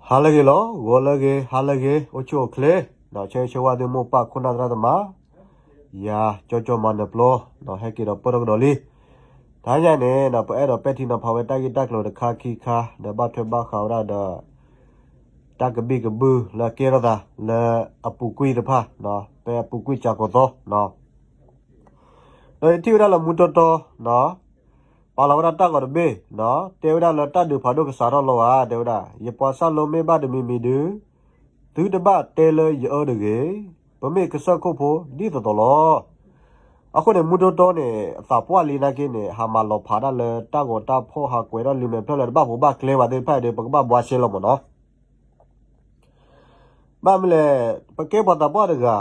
ဟါလၢအဂ့ၤလီၤ, ဂီၤလၢအဂ့ၤ, ဟါလၢအဂ့ၤ, အိၣ်ဆူၣ်အိၣ်ချ့, ဆၢဂ့ၤဆၢဝါသုမိၢ်ပၢ်ခိၣ်နၢ်သရၣ်သမါ, ယၤကၠီကၠီမၤနၢၤပျီ, ဟဲက့ၤဒီးပၢၢ်ထီၣ်ကဒီးလံ. တဟါညါန့ၣ် ပအဲၣ်ဒိးပဲာ်ထံနီၤဖးဝဲတၢ်ဂ့ၢ်တၢ်ကျိၤတခါခံခါ ဒီးဘၣ်ထွဲဘၣ်ဃးဝဲဒၣ်ဒီး တၢ်ကဘံၣ်ကဘုၢ်လၢအကဲထီၣ်သးလၢအပူၤကွံာ်တဖၣ်, ဖဲအပူၤကွံာ်စှၤကီးသီ ဒီးယထံၣ်ဝဲဒၣ်လၢမူတီတီ ပာ်လီၤဝဲဒၣ်တၢ်ဂီၤတဘ့ၣ်, တဲဝဲဒၣ်လၢတၢ်ဒုးဖးဒိၣ်ကစးထီၣ်လီၤဧါ, တဲဝဲဒၣ် ယပှၤစၢ်လိမ့ၢ်ဘၣ်တမံၤမံၤဒုး, သုတဘၣ်တဲလၢယအၢတဂ့ၤ, ပမ့ၢ်ကစၢၢ်ခိၣ်ဖိဒ်သိးသိးလီၤ. အဃိန့ၣ် မူတီတီန့ၣ် အသးပှၢ်လံနာ်က့န့ၣ် ဟးမၤလီၤဖးဒၣ်လၢတၢ်ဂီၤတၢ်ဖီၣ် ဟးကွဲးထီၣ်လံာ်မဲာ်ဖျၢၣ်လၢတဘၣ်ဖိးဘၣ်ကျဲဘၣ်သ့ၣ်တဖၣ်ဒီး ပကဘၣ်ဘှါရှဲလီၤမၢ်နီၤ. ဘၣ်မနုၤလဲၣ်, ပကဲပှၤသးပှၢ်တဂၤ,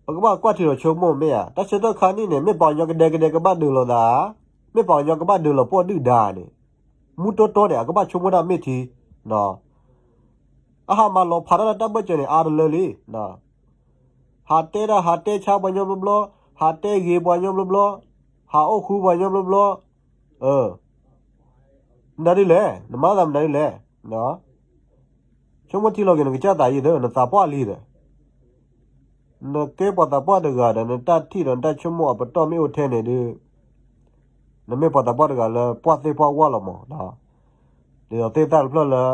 ပကဘၣ်ကွၢ်ထံလီၤဆိကမိၣ်မ့ၢ်ဧါ, တၢ်ဆၢကတီၢ်ခါနံၣ်န့ၣ် မ့ၢ်ပှၤကညီကဒဲကဒဲကဘၣ်ဒုးလိာ်သး, မ့ၢ်ပှၤကညီကဘၣ်ဒုးလီၤပှီၢ်ဒုၣ်ဒါန့ၣ်, မူတီတီန့ၣ် အကဘၣ်ဆိကမိၣ်တၢ်မ့ၢ်ထံ, အဟးမၤလီၤဖးတၢ်လၢတၢ်ဘၢၣ်စၢၤန့ၣ် အါတလၢလံ. ဟးတဲဒၣ် ဟးတဲဆါပှၤကညီဘျီဘျီ, ဟးတဲဂ့ၤပှၤကညီဘျီဘျီ, ဟးအိၣ်ဃုပှၤကညီဘျီဘျီ, မနုၤဒ်လဲၣ်, နမၤသးမနုၤဒ်လဲၣ်. ဆိကမိၣ်ထံလီၤက့ၤ နကစၢ်သးယံၤသၢ နသးပှၢ်လံသၢ. နကဲပှၤသးပှၢ်တဂၤဒီး နတၢ်ထံၣ်ဒီးနတၢ်ဆိကမိၣ်အပတီၢ်မ့ၢ်အိၣ်ထဲန့ၣ်ဒုး, နမ့ၢ်ပှၤသးပှၢ်တဂၤလၢပှၢ်သ့ၣ်ပှၢ်ဝၣ်လီၤမး, ဒ်သိးသ့ၣ်သၣ်တဖျၢၣ်လၢ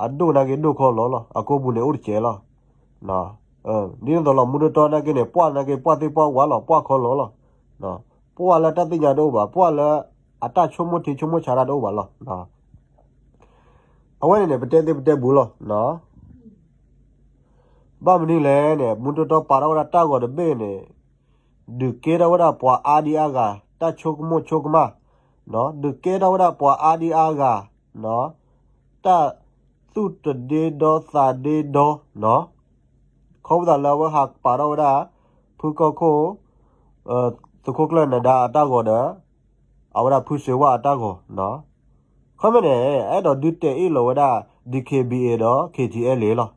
အဒိၣ်နာ်က့ဒိၣ်ခီလီၤလီၤ, အကိာ်ပူၤန့ၣ်အိၣ်တစဲးလီၤ. ဒ်သိးလီၤ မူတီတီနာ်က့န့ၣ် ပှၢ်နာ်က့ပှၢ်သ့ၣ်ပှၢ်ဝၣ်လီၤ, ပှၢ်ခီလီၤလီၤ. ပှၢ်လၢတၢ်သ့ၣ်ညါတအိၣ်ဘၣ်, ပှၢ်လၢအတၢ်ဆိကမိၣ်ထံဆိကမိၣ်ဆးတၢ်တအိၣ်ဘၣ်လီၤ. အဝဲန့ၣ်န့ၣ် ပတဲသ့ပတဲဘူးလီၤ. ဘၣ်မနုၤလဲၣ်န့ၣ် မူတီတီပာ်ထီၣ်ဝဲဒၣ်တၢ်ဂီၤတဘ့ၣ်န့ၣ် ဒုးကဲထီၣ်ဝဲဒၣ်ပှၤအါဒံအါဂၤ တၢ်ဆိကမိၣ်ဆိကမး, ဒုးကဲထီၣ်ဝဲဒၣ်ပှၤအါဒံအါဂၤ တၢ်သူၣ်တဒ့ဒီသးဒ့ဒီ, ခီဖျိလၢအဝဲဟးပာ်ထီၣ်ဝဲဒၣ် ဖုကီၢ်ခိၣ် သုးခိၣ်ကျၢၢ်နဒါအတၢ်ဂီၤဒီး အဝဲဒၣ်ဖုစ့ဝါအတၢ်ဂီၤ, ခီမ့ၢ်န့ၣ် အဲၣ်ဒိးဒုးတဲာ်အ့ၣ်လိာ်ဝဲဒၣ် DKBA ဒီး KTLA လီၤ.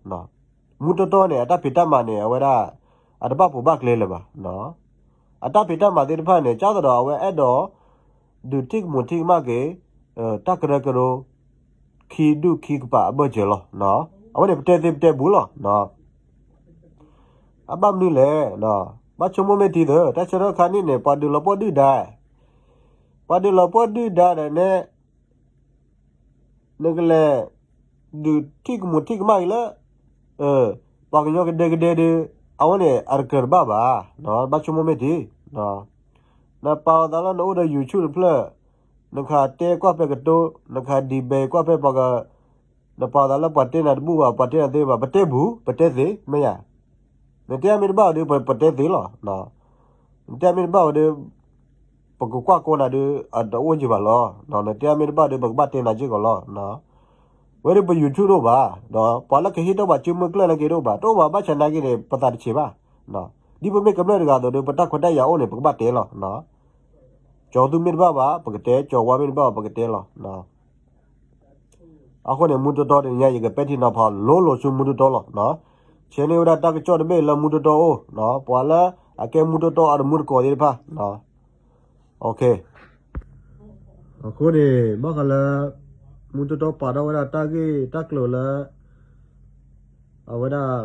မူတီတီန့ၣ် အတၢ်ဖံးတၢ်မၤန့ၣ် အဝဲဒၣ် အတဘၣ်ဖိးဘၣ်ကျဲလၢၤဘၣ်. အတၢ်ဖံးတၢ်မၤသ့ၣ်တဖၣ်န့ၣ် ကၢ်သဒီးအဝဲအဲၣ်ဒိး ဒုးထံၣ်ကမူးထံၣ်ကမၣ်က့ၤ တၢ်ကရၢကရိ ခံဒူၣ်ခံကပၤအဘၢၣ်စၢၤလီၤ. အဝဲန့ၣ်ပတဲသ့ပတဲဘူးလီၤ. အဘၣ်မနုၤလဲၣ်, ဘၣ်ဆိကမိၣ်မ့ၢ်ထံသၢ တၢ်ဆၢကတီၢ်ခါနံၣ်န့ၣ် ပှၤဒုးလီၤပှီၢ်ဒုၣ်ဒါ, ပှၤဒုးလီၤပှီၢ်ဒုၣ်ဒါဒီးန့ၣ် နကလဲၤ ဒုးထံၣ်ကမူးထံၣ်ကမၣ်က့ၤလၢ ပှၤကညီကဒဲကဒဲဒီး အဝဲန့ၣ် အတကြၢးတဘၣ်ဘၣ်, ဘၣ်ဆိကမိၣ်မ့ၢ်ထံ, နပာ်အသးလၢနအိၣ်ဒီး YouTube တဖျၢၣ်, နကဟးတဲကွၢ်ဖဲကတိၤ, နကဟး debate ကွၢ်ဖဲပှၤက နပာ်သးလၢပှၤတဲနၤတဘူၣ်ဘၣ်, ပှၤတဲနၤသ့ဘၣ်, ပတဲဘူး, ပတဲသ့, မ့ၢ်ယၤ, နတဲမ့ၢ်တဘၣ်ဝဲဒီး ပတဲသ့လီၤ. နတဲမ့ၢ်တဘၣ်ဝဲဒီး ပကကွၢ်ကိးနၤဒီး အတအိၣ်ယံၤဘၣ်လီၤ. နတဲမ့ၢ်တဘၣ်ဒီး ပကဘၣ်တဲနၤစ့ၢ်ကီးလီၤ. ဝဲဒီးပ YouTube တအိၣ်ဘၣ်, ဒီးပှၤလၢကဟ့ၣ်ထီၣ်ပှၤကၠိမုၢ်ကျၢၢ်နာ်က့ တအိၣ်ဘၣ်, တအိၣ်ဘၣ်ဘၣ်ဆၣ်နာ်က့န့ၣ် ပသးတဆံးဘၣ်. ဒ်ပမ့ၢ်ကမျၢၢ်တဂၤအသိးဒီး ပတၢ်ခွဲးတၢ်ယာ်အိၣ်န့ၣ် ပကဘၣ်တဲလီၤ. ကၠီၤသူမ့ၢ်တဘၣ်ဘၣ် ပကတဲ, ကၠီၤဝါမ့ၢ်တဘၣ်ဘၣ် ပကတဲလီၤ. အဃိန့ၣ် မူတီတီတနံၤညါ ယကပဲာ်ထံနီၤဖးလိၤလိၤဆူမူတီတီလီၤ. ဆှၢန့ၢ်ဝဲဒၣ်တၢ်ကစီၣ်တဘ့ၣ်လၢမူတီတီအိၣ်, ပှၤလၢအကဲမူတီတီအတမူတကိးသ့ၣ်တဖၣ်, အဃိန့ၣ် ဘၣ်ဃးလၢ မူတီတီပာ်ထီၣ်ဝဲဒၣ်တၢ်ဂ့ၢ်တၢ်ကျိၤလၢ အဝဲဒၣ်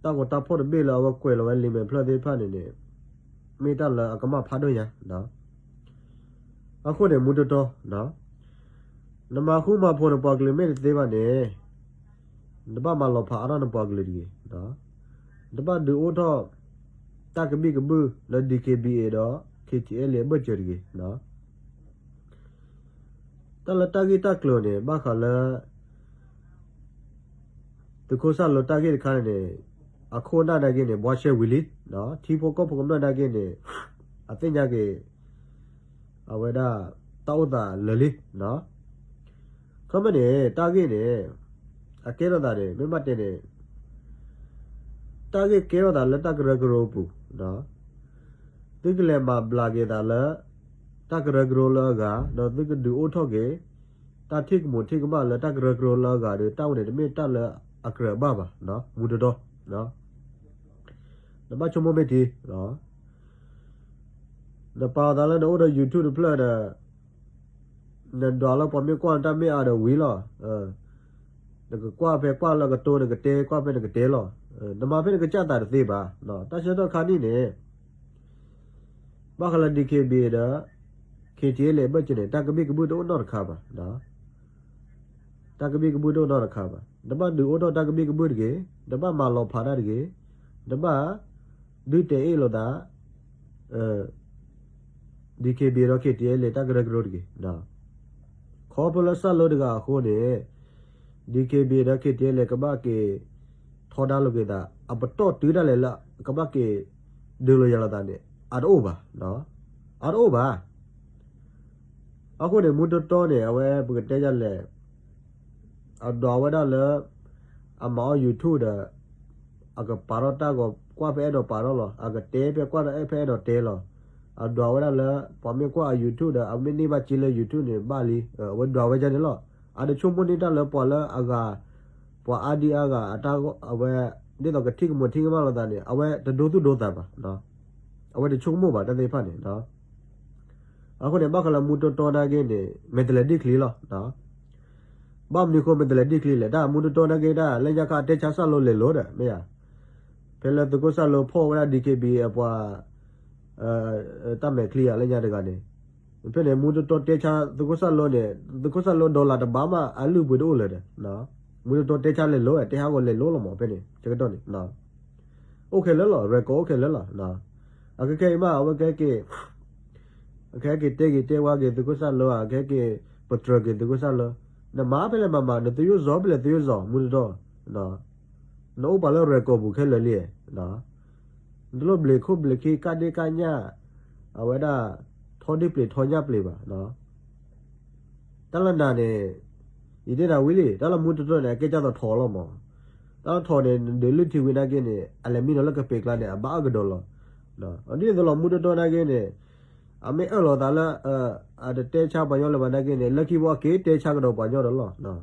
တၢ်ဂီၤတၢ်ဖီၣ်တဘ့ၣ်လၢအဝဲကွဲးလီၤဝဲလံာ်မဲာ်ဖျၢၣ်သ့ၣ်တဖၣ်န့ၣ်န့ၣ် မ့ၢ်တၢ်လၢအကမၣ်ဖးဒိၣ်ညါ. အဃိန့ၣ် မူတီတီ နမၤဃူမၤဖိးနပှၤကလုာ်မ့ၢ်တသ့ဘၣ်န့ၣ် နတဘၣ်မၤလီၤဖးအါထီၣ်နပှၤကလုာ်တဂ့ၤ. နတဘၣ်ဒုးအိၣ်ထီၣ် တၢ်ကဘံၣ်ကဘုၣ်လၢ DKBA ဒီး KTLA အဘၢၣ်စၢၤတဂ့ၤ. တၢ်လၢတၢ်ဂ့ၢ်တၢ်ကျိၤန့ၣ် ဘၣ်ဃးလၢ သုးခိၣ်စၢ်လိတၢ်ဂ့ၢ်တခါန့ၣ်န့ၣ် အခိၣ်အနၢ်နာ်က့န့ၣ် ဘှါရှဲဝံၤလံ. ထံဖိကီၢ်ဖိကမျၢၢ်နာ်က့န့ၣ် အသ့ၣ်ညါက့ၤ အဝဲဒၣ် တၢ်အိၣ်သးလၢာ်လံ. ခီမ့ၢ်န့ၣ် တၢ်ဂ့ၢ်န့ၣ် အကဲထီၣ်သးန့ၣ် မ့ၢ်ဘၣ်တဲန့ၣ် တၢ်ဂ့ၢ်ကဲထီၣ်သးလၢတၢ်ကရၢကရိပူၤ, သုကလဲၤမၤဘျးက့ၤသးလၢ တၢ်ကရၢကရိလၢအဂၤ, ဒီးသုကဒုးအိၣ်ထီၣ်က့ၤ တၢ်ထံၣ်ကမူးထံၣ်ကမၣ်လၢတၢ်ကရၢကရိလၢအဂၤဒီး တၢ်ဝဲန့ၣ်တမ့ၢ်တၢ်လၢအကြၢးဘၣ်ဘၣ်, မူတီတီ. နဘၣ်ဆိကမိၣ်မ့ၢ်ထံ, နပာ်အသးလၢနအိၣ်ဒီး YouTube တဖျၢၣ်ဒီး နဒွးလၢပှၤမ့ၢ်ကွၢ်နတၢ်မ့ၢ်အါဒီးဝံၤလီၤ. နကကွၢ်ဖဲကွၢ်လၢကတိၤနကတဲ, ကွၢ်ဖဲနကတဲလီၤ. နမၤဖဲနကစၢ်သးတသ့ဘၣ်. တၢ်ဆၢကတီၢ်ခါနံၣ်န့ၣ် ဘၣ်ဃးလၢ DKBA ဒီး KTLA အဘၢၣ်စၢၤန့ၣ် တၢ်ကဘံၣ်ကဘုၣ်တအိၣ်နီတခါဘၣ်. တၢ်ကဘံၣ်ကဘုၣ်တအိၣ်နီတခါဘၣ်. နဘၣ်ဒုးအိၣ်ထီၣ်တၢ်ကဘံၣ်ကဘုၣ်တဂ့ၤ, နဘၣ်မၤလီၤဖးတၢ်တဂ့ၤ, နဘၣ်ဒုးတဲအ့ၣ်လိာ်သး DKBA ဒီး KTLA တၢ်ကရၢကရိတဂ့ၤ. ခီဖျိလၢစၢ်လိတဂၤအဃိန့ၣ် DKBA ဒီး KTLA ကဘၣ်က့ၤထီဒါလိာ်က့ၤသး အပတီၢ်တုၤဒၣ်လဲာ်လၢ ကဘၣ်က့ၤဒုးလိာ်ယၤလိာ်သးန့ၣ် အတအိၣ်ဘၣ်. အတအိၣ်ဘၣ်. အဃိန့ၣ် မူတီတီန့ၣ် အဝဲပကတဲဒ်လဲၣ် အဒွးဝဲဒၣ်လၢ အမၤအီၣ် YouTube ဒီး အကပာ်ထီၣ်တၢ်ဂီၤ ကွၢ်ဖဲအဲၣ်ဒိးပာ်ထီၣ်လီၤ. အကတဲဖဲကွၢ်ဖဲအဲၣ်ဒိးတဲလီၤ. အဒွးဝဲဒၣ်လၢ ပှၤမ့ၢ်ကွၢ်အ YouTube ဒီး အမ့ၢ်န့ၢ်ဘၣ်စ့လၢ YouTube န့ၣ် ဘၣ်လံ. အဝဲဒွးဝဲဒ်န့ၣ်လီၤ. အတဆိကမိၣ်န့ၢ်တၢ်လၢပှၤလၢအဂၤ ပှၤအါဒံအါဂၤအတၢ်ဂီၢ် အဝဲ ဒ်သိးကထံၣ်ကမူးထံၣ်ကမၣ်လိာ်သးန့ၣ် အဝဲတဒိသူၣ်ဒိသးဘၣ်. အဝဲတဆိကမိၣ်ဘၣ်တၢ်သ့ၣ်တဖၣ်န့ၣ် အဃိန့ၣ် ဘၣ်ဃးလၢမူတီတီနာ်က့န့ၣ် မဲာ်တလဲၤဒံၣ်ချံလီၤ. ဘၣ်မနုၤဃိမဲာ်တလဲၤဒံၣ်ချံလဲၣ်, တၢ်မူတီတီနာ်က့ တၢ်လၢညါခါအတဲဆါစၢ်လိလဲၤလိၤဒီး မ့ၢ်ဧါ. ဖဲလၢသုးခိၣ်စၢ်လိဖီၣ်ဝဲဒၣ် DKBA အပှၤ တၢ်မဲာ်ချံဧါ လၢညါတဂၤန့ၣ်, ဖဲန့ၣ် မူတီတီတဲဆါ သုးခိၣ်စၢ်လိန့ၣ် သုးခိၣ်စၢ်လိ dollar တဘးမး အလုၢ်အပှ့ၤတအိၣ်လၢၤဒီး မူတီတီတဲဆါလဲၤလိၤ တဲဟးဂီၤလဲၤလိၤလီၤမး ဖဲန့ၣ် ဆၢကတီၢ်န့ၣ် အိၣ်ခဲလၢာ်လီၤ record အိၣ်ခဲလၢာ်လီၤ. အခဲခဲအံၤမး အဝဲကဟဲက့ၤ အကဟဲက့ၤတဲဂ့ၤတဲဝါက့ၤသုးခိၣ်စၢ်လိဧါ, အကဟဲက့ၤပတြၢၤက့ၤသုးခိၣ်စၢ်လိ, နမၤဖဲလဲၣ်မၤမၤ နသုးယိၣ်စီၤဖဲလဲၣ်သုးယိၣ်စီၤ မူတီတီ, နအိၣ်ပာ်လၢ record ပူၤခဲလၢာ်လံ, နတလိၣ်ဘျ့းခိၣ်ဘျ့းခံ ကၣ်ဒ့ကၣ်ညၣ်, အဝဲဒၣ် ထီဒ့ပျ့ၤထီညၣ်ပျ့ၤဘၣ်. တၢ်လၢနၤန့ၣ် ယတဲနၤဝံၤလံ တၢ်လၢမူတီတီန့ၣ် အကဲကၢ်သိးထိးလီၤမး, တၢ်လၢထိးန့ၣ် ဒုးလုၢ်ထံဝံၤနာ်က့န့ၣ် အလဲၤမံနီၤလၢကပ့ၤကျါန့ၣ် အဘၣ်အၢကဒီးလီၤ. ဒ်သိးလီၤမူတီတီနာ်က့န့ၣ် အမ့ၢ်အၢၣ်လီၤသးလၢ အတတဲဆါပှၤကညီလၢၤဘၣ်နာ်က့န့ၣ် လၢခံဘိအက့ၤတဲဆါကဒီးပှၤကညီဒီးလီၤ.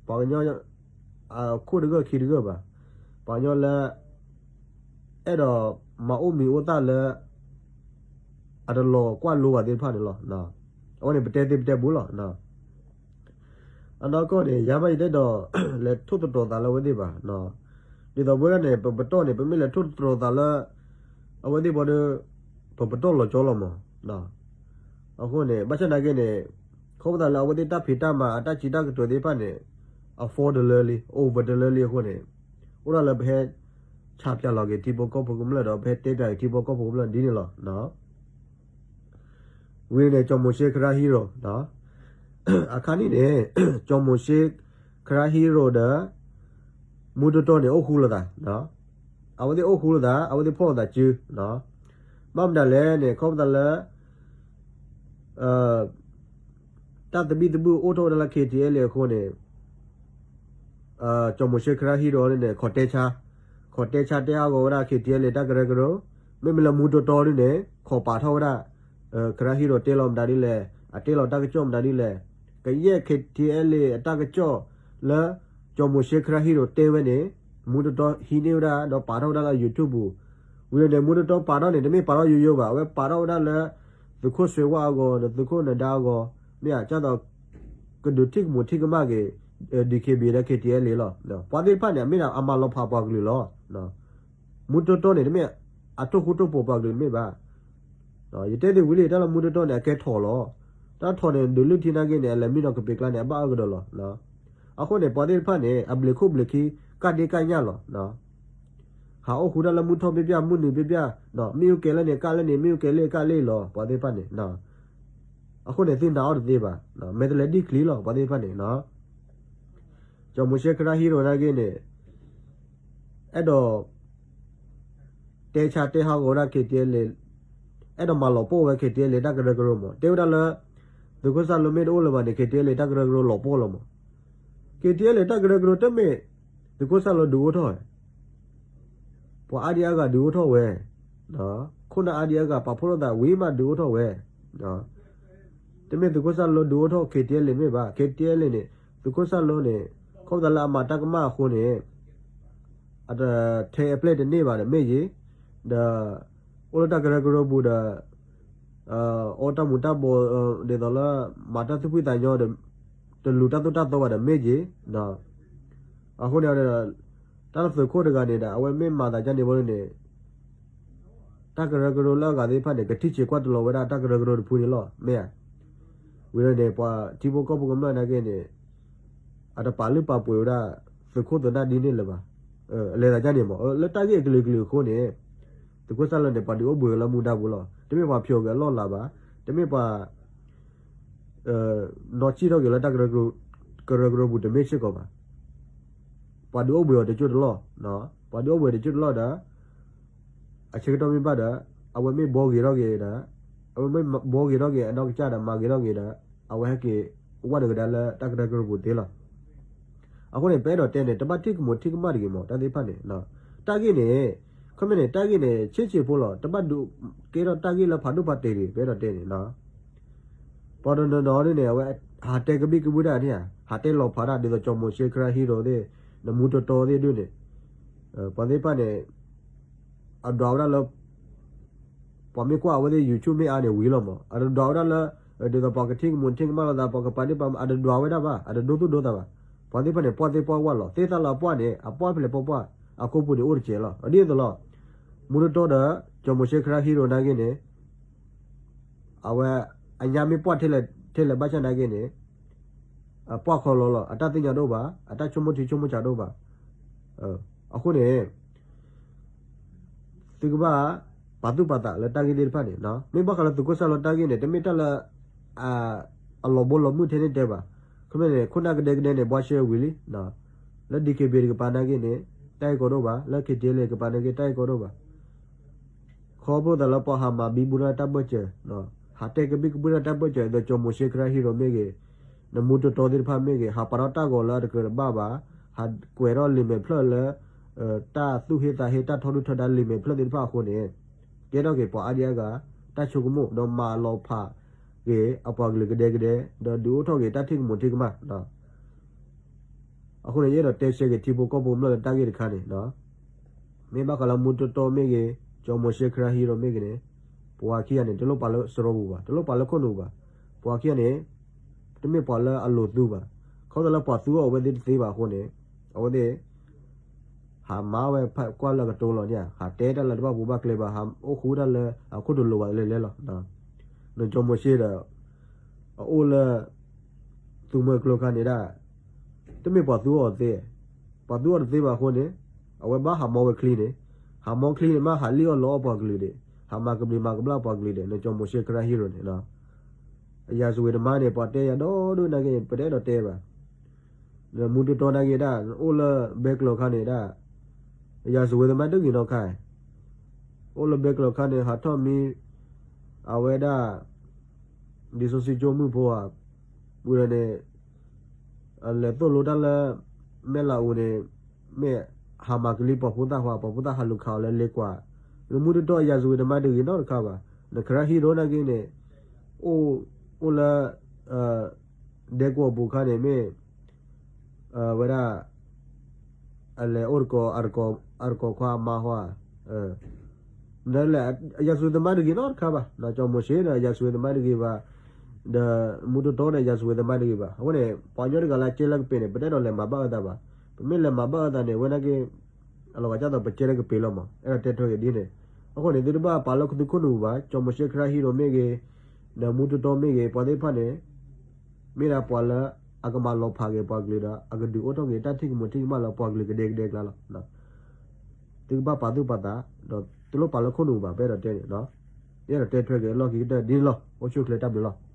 ပှၤကညီ အခိၣ်တဂၢၢ်ခံတဂၢၢ်ဘၣ်, ပှၤကညီလၢ အဲၣ်ဒိးမၤအိၣ်မံၤအိၣ်သၣ်လၢ အတလီၤကွၢ်လိဘၣ်သ့ၣ်တဖၣ်န့ၣ်လီၤ. အဝဲန့ၣ်ပတဲသ့ပတဲဘူးလီၤ. အနီၢ်ကီၢ်န့ၣ် ယၤမးယတအဲၣ်ဒိး လဲၤထိၣ်သတြီၤသးလၢအဝဲသ့ၣ်ဘၣ်. ဒ်သိးပဝဲဒၣ်န့ၣ် ပပတီၢ်န့ၣ် ပမ့ၢ်လဲၤထိၣ်သတြီၤသးလၢ အဝဲသ့ၣ်ဘီဒီး ပပတီၢ်လီၤကၠီလီၤမး. အဃိန့ၣ် ဘၣ်ဆၣ်နာ်က့န့ၣ် ခီဖျိလၢအဝဲသ့ၣ်တၢ်ဖံးတၢ်မၤအတၢ်စံးတၢ်ကတိၤသ့ၣ်တဖၣ်န့ၣ် အ fall တလၢလံ over တလၢလံအဃိန့ၣ် အိၣ်ဒၣ်လၢပဟဲ ဆးပၠးလီၤက့ၤထံဖိကီၢ်ဖိကမျၢၢ်ဒီး ပဟဲတဲပၠးက့ၤထံဖိကီၢ်ဖိကမျၢၢ်ဒ်န့ၣ်လီၤ. ဝံၤန့ၣ် ကၠီၤမိၤၡ့ ခရၢဟံရိၤ, အခါနံၣ်န့ၣ် ကၠီၤမိၤၡ့ ခရၢဟံရိၤဒီး မူတီတီန့ၣ် အိၣ်ဃူလိာ်သး, အဝဲသ့ၣ်အိၣ်ဃူလိာ်သး အဝဲသ့ၣ်ဖီၣ်လိာ်သးစု, ဘၣ်မတၤလဲၣ်န့ၣ် ခီဖျိလၢ တၢ်သဘံၣ်သဘုၣ်အိၣ်ထီၣ်ဝဲဒၣ်လၢ KTLA အဃိန့ၣ် ကၠီၤမိၤၡ့ ခရၢဟံရိၤန့ၣ် ခိးတဲဆါ, ခိးတဲဆါတဲဟးဂီၤဝဲဒၣ် KTLA တၢ်ကရၢကရိ, မ့မ့ၢ်လၢမူတီတီဒ်န့ၣ် ခိးပာ်ထီၣ်ဝဲဒၣ် ခရၢဟံရိၤတဲလီၤမတၤဒ်လဲၣ်, အတဲလီၤတၢ်ကစီၣ်မတၤဒ်လဲၣ်, ကယဲၢ် KTLA အတၢ်ကစီၣ်လၢ ကၠီၤမိၤၡ့ ခရၢဟံရိၤတဲဝဲန့ၣ် မူတီတီဟံးန့ၢ်ဝဲဒၣ် ဒီးပာ်ထီၣ်ဝဲဒၣ်လၢ YouTube ပူၤ, ဝံၤန့ၣ် မူတီတီပာ်ထီၣ်န့ၣ် တမ့ၢ်ပာ်ထီၣ်ယိယိဘၣ်, အဝဲပာ်ထီၣ်ဝဲဒၣ်လၢ သုးခိၣ်စွ့ၤဝါအဂီၤ ဒီးသုးခိၣ်နဒါအဂီၤ, မ့ၢ်ဧါ, ကၢ်သိး ကဒုးထံၣ်ကမူးထံၣ်ကမၣ်က့ၤ DKBA ဒီး KTLA လီၤ. ပှၤသ့ၣ်တဖၣ်န့ၣ် အမ့ၢ်ဒၣ်အမၤလီၤဖးပှၤကလုာ်လီၤ. မူတီတီန့ၣ် တမ့ၢ်အထိၣ်ဃူထိၣ်ဖိးပှၤကလုာ်တမ့ၢ်ဘၣ်. ယတဲသ့ဝံၤလံ တၢ်လၢမူတီတီန့ၣ် အကဲထိးလီၤ. တၢ်ထိးန့ၣ် ဒုးလုၢ်ထံနာ်က့န့ၣ် အလဲၤမံနီၤကပ့ၤကျါန့ၣ် အဘၣ်အၢကဒီးလီၤ. အဃိန့ၣ် ပှၤသ့ၣ်တဖၣ်န့ၣ် အဘျ့းခိၣ်ဘျ့းခံ ကၢ်ဒ့ကၢ်ညၣ်လီၤ. ဟးအိၣ်ဃူတၢ်လၢမုၢ်ထီၣ်ပျၢ်ပျၢ် မုၢ်နုာ်ပျၢ်ပျၢ်, မ့ၣ်အူကဲၤလၢန့ၣ် ကၢ်လၢန့ၣ် မ့ၣ်အူကဲၤလၢကၢ်လၢလီၤ ပှၤသ့ၣ်တဖၣ်န့ၣ်. အဃိန့ၣ် သုနာ်အီၤတသ့ဘၣ်, မဲာ်တလဲၤဒံၣ်ချံလီၤ ပှၤသ့ၣ်တဖၣ်န့ၣ်. ကၠီၤမိၤၡ့ ခရၢဟံရိၤနာ်က့န့ၣ် အဲၣ်ဒိး တဲဆါတဲဟးဂီၤဝဲဒၣ် KTLA, အဲၣ်ဒိးမၤလီၤပှီၢ်ဝဲ KTLA တၢ်ကရၢကရိမး, တဲဝဲဒၣ်လၢ သုးခိၣ်စၢ်လိမ့ၢ်တအိၣ်လၢၤဘၣ်န့ၣ် KTLA တၢ်ကရၢကရိလီၤပှီၢ်လီၤမး. KTLA တၢ်ကရၢကရိတမ့ၢ် သုးခိၣ်စၢ်လိဒုးအိၣ်ထီၣ်ဝဲ, ပှၤအါဒံအါဂၤဒုးအိၣ်ထီၣ်ဝဲ, ခိၣ်နၢ်အါဒံအါဂၤ ပာ်ဖှိၣ်ထီၣ်သးဝံၤမးဒုးအိၣ်ထီၣ်ဝဲ တမ့ၢ်သုးခိၣ်စၢ်လိဒုးအိၣ်ထီၣ် KTLA မ့ၢ်ဘၣ်, KTLA န့ၣ် သုးခိၣ်စၢ်လိန့ၣ် ခီဖျိလၢအမၤတၢ်ကမၣ်အဃိန့ၣ် အတထဲအပျဲၢ်တန့ၢ်ဘၣ်ဒီးမ့ၢ်ယံၤ, ဒီး အိၣ်လၢတၢ်ကရၢကရိပူၤဒီး အီတၢ်မူၤတၢ်ဘှီး ဒ်သိးလၢ မၤတၢ်သူၣ်ဖှံသးညီဒီး တလူၤတၢ်သိၣ်တၢ်သီဘၣ်ဒီးမ့ၢ်က့ၤ, အဃိန့ၣ် တၢ်လၢသုးခိၣ်တဂၤန့ၣ်ဒီး အဝဲမ့ၢ်မၤသးဒ်န့ၣ်ဘၣ်န့ၣ် တၢ်ကရၢကရိလၢအဂၤသ့ၣ်တဖၣ်န့ၣ် ကထံၣ်ဆံးကွၢ်တလီၤဝဲဒၣ်တၢ်ကရၢကရိတဖုန့ၣ်လီၤ မ့ၢ်ဧါ. ဝံၤဒီးန့ၣ် ပှၤထံဖိကီၢ်ဖိကမျၢၢ်နာ်က့န့ၣ် အတပာ်လုၢ်ပာ်ပှ့ၤဝဲဒၣ် သုးခိၣ်သုးနၢ်ဒ်န့ၣ်လၢၤဘၣ်. အလဲၤသးဒ်န့ၣ်မး လၢတၢ်ဂ့ၢ်အကလုာ်ကလုာ်အဃိန့ၣ် သုးခိၣ်စၢ်လီၤန့ၣ် ပှၤဒုးအိၣ်ဘှံးလၢမူဒါပူၤလီၤ. တမ့ၢ်ပှၤဖျိးက့ၤအလီၢ်လၤဘၣ်, တမ့ၢ်ပှၤ နီၢ်ဆံၣ်ထီၣ်က့ၤလၢတၢ်ကရၢကရိပူၤတမ့ၢ်စ့ၢ်ကီးဘၣ်. ပှၤဒုးအိၣ်ဘှံးအီၤတကၠိၢ်တလီၢ်, ပှၤဒုးအိၣ်ဘှံးအီၤတကၠိၢ်တလီၢ်ဒီး အဆၢကတီၢ်မ့ၢ်ဘၣ်ဒီး အဝဲမ့ၢ်ဘှီဂ့ၤထီၣ်က့ၤဒီး အဝဲမ့ၢ်ဘှီဂ့ၤထီၣ်က့ၤအနီၢ်ကစၢ်ဒီးမၤဂ့ၤထီၣ်က့ၤဒီး အဝဲဟဲက့ၤဝဲနကဒါလၢတၢ်ကရၢကရိပူၤသ့လီၤ. အဃိန့ၣ် ပအဲၣ်ဒိးတဲန့ၣ် တဘၣ်ထံၣ်ကမူးထံၣ်ကမၣ်တဂ့ၤမး တၢ်သ့ၣ်တဖၣ်န့ၣ်, တၢ်ဂ့ၢ်န့ၣ် ခီမ့ၢ်န့ၣ် တၢ်ဂ့ၢ်န့ၣ် ဆ့ဆ့ဖိလီၤ. တဘၣ်ဒုးကဲထီၣ်တၢ်ဂ့ၢ်လၢဖးဒိၣ်ဖးတ့ၢ်တဂ့ၤ ပအဲၣ်ဒိးတဲန့ၣ် ပှၤတနီၤနီၤဒ်န့ၣ် အဝဲဟးတဲကဘံၣ်ကဘုၣ်တၢ်န့ၣ်ဧါ, ဟးတဲလီၤဖးတၢ် ဒ်သိးကၠီၤမိၤၡ့ ခရၢဟံရိၤသ့ၣ်, နမူတတီသ့ၣ်ဒ်န့ၣ်, ပှၤသ့ၣ်တဖၣ်န့ၣ် အဒွးဝဲဒၣ်လၢ ပှၤမ့ၢ်ကွၢ်အဝဲသ့ၣ် YouTube မ့ၢ်အါန့ၣ်ဝံၤလီၤမး, အတဒွးဝဲဒၣ်လၢ ဒ်သိးပှၤကထံၣ်ကမူးထံၣ်ကမၣ်လိာ်သး ပှၤကပာ်ဒ့ၣ်ပာ် အတဒွးဝဲဒၣ်ဘၣ်, အတဒိသူၣ်ဒိသးဘၣ်. ပှၤသ့ၣ်တဖၣ်န့ၣ် ပှၢ်သ့ၣ်ပှၢ်ဝၣ်လီၤ. သ့သၣ်လၢအပှၢ်န့ၣ် အပှၢ်ဖဲလဲၣ်ပှၢ်ပှၢ် အခိၣ်ပူၤန့ၣ်အိၣ်တစဲးလီၤ. ဒ်သိးလီၤ မူတတီဒီး ကၠီၤမိၤၡ့ ခရၢဟံရိၤနာ်က့န့ၣ် အဝဲ အညါမ့ၢ်ပှၢ်ထဲလဲၣ်ဘၣ်ဆၣ်နာ်က့န့ၣ် အပှၢ်ခီလီၤလီၤ. အတၢ်သ့ၣ်ညါတအိၣ်ဘၣ်, အတၢ်ဆိကမိၣ်ထံဆိကမိၣ်ဆးတအိၣ်ဘၣ်. အဃိန့ၣ် သုကဘၣ်ပာ်သူၣ်ပာ်သးလၢတၢ်ဂ့ၢ်သ့ၣ်တဖၣ်န့ၣ်, မ့ၢ်ဘၣ်ဃးလၢသုးခိၣ်စၢ်လီၤတၢ်ဂ့ၢ်န့ၣ် တမ့ၢ်တၢ်လၢ အလီၤဘီလီၤမုၢ်ထဲန့ၣ်တဲဘၣ်. ခီမ့ၢ်န့ၣ် ခိၣ်နၢ်ကဒဲကဒဲန့ၣ် ဘှါရှဲဝံၤလံ. လၢ DKBA တကပၤနာ်က့န့ၣ် တၢ်ဂ့ၢ်ကီတအိၣ်ဘၣ်, လၢ KTLA တကပၤနာ်က့ တၢ်ဂ့ၢ်ကီတအိၣ်ဘၣ်. ခီဖျိသးလၢပှၤဟးမၤဘံဘူတၢ်တၢ်ဘၢၣ်စၢၤ, ဟးတဲကဘံၣ်ကဘုၣ်တၢ်တၢ်ဘၢၣ်စၢၤ ဒ်သိးကၠီၤမိၤၡ့ ခရၢဟံရိၤမ့ၢ်ဂ့ၤ, နမူတတီသ့ၣ်တဖၣ်မ့ၢ်ဂ့ၤ, ဟးပာ်ထီၣ်တၢ်ဂီၤလၢအတကြၢးတဘၣ်ဘၣ်, ဟးကွဲးထီၣ်လံာ်မဲာ်ဖျၢၣ်လၢ တၢ်သူၣ်ဟ့သးဟ့ တၢ်ထီဒုၣ်ထီဒါလံာ်မဲာ်ဖျၢၣ်သ့ၣ်တဖၣ်အဃိန့ၣ်, ကဲထီၣ်က့ၤပှၤအါဒံအါဂၤ တၢ်ဆိကမိၣ် ဒီးမၤလီၤဖးက့ၤအပှၤကလုာ်ကဒဲကဒဲ, ဒီးဒုးအိၣ်ထီၣ်က့ၤတၢ်ထံၣ်ကမူးထံၣ်ကမၣ် အဃိန့ၣ် ယအဲၣ်ဒိးတဲဆှဲက့ၤထံဖိကီၢ်ဖိကမျၢၢ်လၢတၢ်ဂ့ၢ်တခါန့ၣ်, မ့ၢ်ဘၣ်ဃးလၢမူတတီမ့ၢ်ဂ့ၤ, ကၠီၤမိၤၡ့ ခရၢဟံရိၤမ့ၢ်ဂ့ၤန့ၣ်, ပှၤခံဂၤန့ၣ် တလိၣ်ပာ်လၢစရီပူၤဘၣ်, တလိၣ်ပာ်လၢခိၣ်နူာ်ဘၣ်. ပှၤခံဂၤန့ၣ် တမ့ၢ်ပှၤလၢအလိၤသူဘၣ်. ခီဖျိလၢပှၤသူအီၤအဝဲသ့ၣ်တသ့ဘၣ်အဃိန့ၣ်, အဝဲသ့ၣ် ဟးမၤဝဲကွၢ်လၢကတိၤလီၤန့ၣ်, ဟးတဲတၢ်လၢတဘၣ်ပူၤဘၣ်ကျဲဘၣ်, ဟးအိၣ်ဃူတၢ်လၢအခိၣ်တလိၤဘၣ်လဲၤလဲၤလီၤ. နကၠီၤမိၤၡ့ဒီး အအိၣ်လၢ သူမွဲကျိခါန့ၣ်ဒၣ်, တမ့ၢ်ပှၤသူအီၤသ့, ပှၤသူအီၤတသ့ဘၣ်အဃိန့ၣ်, အဝဲဘၣ်ဟးမီဝဲချံန့ၣ်, ဟးမီချံန့ၣ်မး ဟးလံၣ်အီၣ်လီအီၣ်ပှၤကလုာ်ဒံး, ဟးမၤကဘျံးမၤကဘျၣ်ပှၤကလုာ်ဒံး, နကၠီၤမိၤၡ့ ခရၢဟံရိၤန့ၣ် အရာဇဝင်သမိုင်းန့ၣ် ပှၤတဲယၤဒီဒိၣ်နာ်က့ ပတအဲၣ်ဒိးတဲဘၣ်. မူတတီနာ်က့ဒၣ် အိၣ်လၢဘဲကျိၤခါန့ၣ်ဒၣ်, အရာဇဝင်သမိုင်းတဂ့ၤနီတခါ, အိၣ်လၢဘဲကျိၤခါန့ၣ် ဟးထီၣ်မံ အဝဲဒၣ် လံာ်စီဆှံကၠိမုၣ်ဖိဧါ, ဝံၤဒီးန့ၣ် လဲၤသိၣ်လိတၢ်လၢ မဲၢ်လးအူန့ၣ် မ့ၢ်ဟးမၤကလံပှၤဖိသၣ်ခွါ, ပှၤဖိသၣ်ဟးလူၤခးအီၤလၢလ့ကွၢ်, နမူတတီအရာဇဝင်သမိုင်းတဂ့ၤနီတခါဘၣ်. နခရၢဟံရိၤနာ်က့န့ၣ် အိၣ်လၢ ဒဲကဝီၤပူၤခါန့ၣ်မ့ၢ် ဝဲဒၣ် အလဲၤအိၣ်တကိး အတကိးခွါအမါဟီဧါ, ဒီးလဲၣ် အရာဇဝင်သမိုင်းတဂ့ၤနီတခါဘၣ်. ကၠီၤမိၤၡ့ဒီး အရာဇဝင်သမိုင်းတဂ့ၤဘၣ်, ဒီးမူတတီဒီး အရာဇဝင်သမိုင်းတဂ့ၤဘၣ်. အဃိန့ၣ် ပှၤကညီတဂၤလၢကဲလၢကပ့ၤန့ၣ် ပတအဲၣ်ဒိးလဲၤမၤဘၣ်အၢသးဘၣ်. ပမ့ၢ်လဲၤမၤဘၣ်အၢသးန့ၣ် ဝဲနာ်က့ အလီၤဂာ်ဒ်သိးပကဲလၢကပ့ၤလီၤမး, အဲၣ်ဒိးတဲထွဲက့ၤဒ်န့ၣ်. အဃိန့ၣ် သုတဘၣ်ပာ်လၢသုခိၣ်နူာ်ပူၤဘၣ်, ကၠီၤမိၤၡ့ ခရၢဟံရိၤမ့ၢ်ဂ့ၤ, ဒီးမူတတီမ့ၢ်ဂ့ၤ, ပှၤသ့ၣ်တဖၣ်န့ၣ် မ့ၢ်ဒၣ်ပှၤလၢအကမၤလီၤဖးက့ၤပှၤကလုာ်ဒီး အကဒုးအိၣ်ထီၣ်က့ၤတၢ်ထံၣ်ကမူးထံၣ်ကမၣ်လၢပှၤကလုာ်ကဒဲကဒဲအကျါလီၤ. သုကဘၣ်ပာ်သူၣ်ပာ်သး, ဒီးတလိၣ်ပာ်လၢခိၣ်နူာ်ပူၤဘၣ်, ပအဲၣ်ဒိးတဲန့ၣ်, ယအဲၣ်ဒိးတဲထွဲက့ၤအလီၢ်ခံကတၢၢ်ဒ်န့ၣ်လီၤ. အိၣ်ဆူၣ်အိၣ်ချ့တၢ်ဘျုးလီၤ.